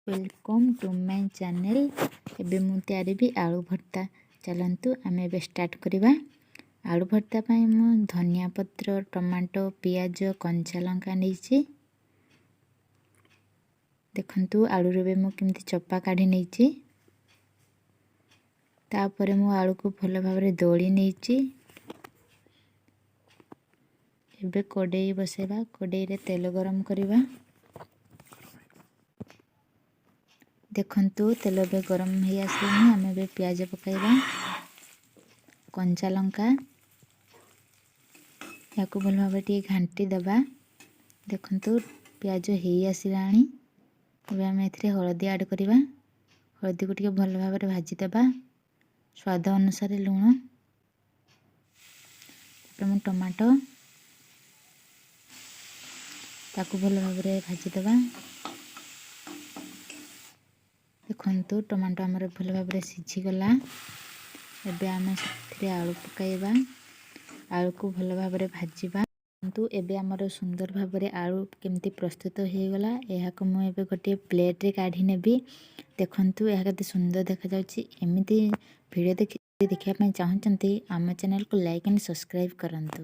Welcome to my channel. ଏବେ ମୁଁ ତିଆରିବି ଆଳୁ ଭର୍ତ୍ତା। ଚାଲନ୍ତୁ, ଆମେ ଏବେ ଷ୍ଟାର୍ଟ କରିବା। ଆଳୁ ଭର୍ତ୍ତା ପାଇଁ ମୁଁ ଧନିଆ ପତ୍ର, ଟମାଟୋ, ପିଆଜ, କଞ୍ଚା ଲଙ୍କା ନେଇଛି। ଦେଖନ୍ତୁ, ଆଳୁରୁ ଏବେ ମୁଁ କେମିତି ଚୋପା କାଢ଼ି ନେଇଛି। ତାପରେ ମୁଁ ଆଳୁକୁ ଭଲ ଭାବରେ ଦଳି ନେଇଛି। ଏବେ କଡ଼େଇ ବସାଇବା। କଡ଼େଇରେ ତେଲ ଗରମ କରିବା। ଦେଖନ୍ତୁ, ତେଲ ଏବେ ଗରମ ହେଇ ଆସିଲାଣି। ଆମେ ଏବେ ପିଆଜ ପକାଇବା, କଞ୍ଚା ଲଙ୍କା। ଏହାକୁ ଭଲ ଭାବରେ ଟିକେ ଘାଣ୍ଟି ଦେବା। ଦେଖନ୍ତୁ, ପିଆଜ ହେଇ ଆସିଲାଣି। ଏବେ ଆମେ ଏଥିରେ ହଳଦୀ ଆଡ଼୍ କରିବା। ହଳଦୀକୁ ଟିକେ ଭଲ ଭାବରେ ଭାଜିଦେବା। ସ୍ୱାଦ ଅନୁସାରେ ଲୁଣ। ତାପରେ ମୁଁ ଟମାଟୋ, ତାକୁ ଭଲ ଭାବରେ ଭାଜିଦେବା। ଦେଖନ୍ତୁ, ଟମାଟୋ ଆମର ଭଲ ଭାବରେ ସିଝିଗଲା। ଏବେ ଆମେ ସେଥିରେ ଆଳୁ ପକାଇବା। ଆଳୁକୁ ଭଲ ଭାବରେ ଭାଜିବା। କିନ୍ତୁ ଏବେ ଆମର ସୁନ୍ଦର ଭାବରେ ଆଳୁ କେମିତି ପ୍ରସ୍ତୁତ ହୋଇଗଲା। ଏହାକୁ ମୁଁ ଏବେ ଗୋଟିଏ ପ୍ଲେଟ୍ରେ କାଢ଼ି ନେବି। ଦେଖନ୍ତୁ, ଏହା କେତେ ସୁନ୍ଦର ଦେଖାଯାଉଛି। ଏମିତି ଭିଡ଼ିଓ ଦେଖିବା ପାଇଁ ଚାହୁଁଛନ୍ତି, ଆମ ଚ୍ୟାନେଲକୁ ଲାଇକ୍ ଆଣ୍ଡ ସବସ୍କ୍ରାଇବ୍ କରନ୍ତୁ।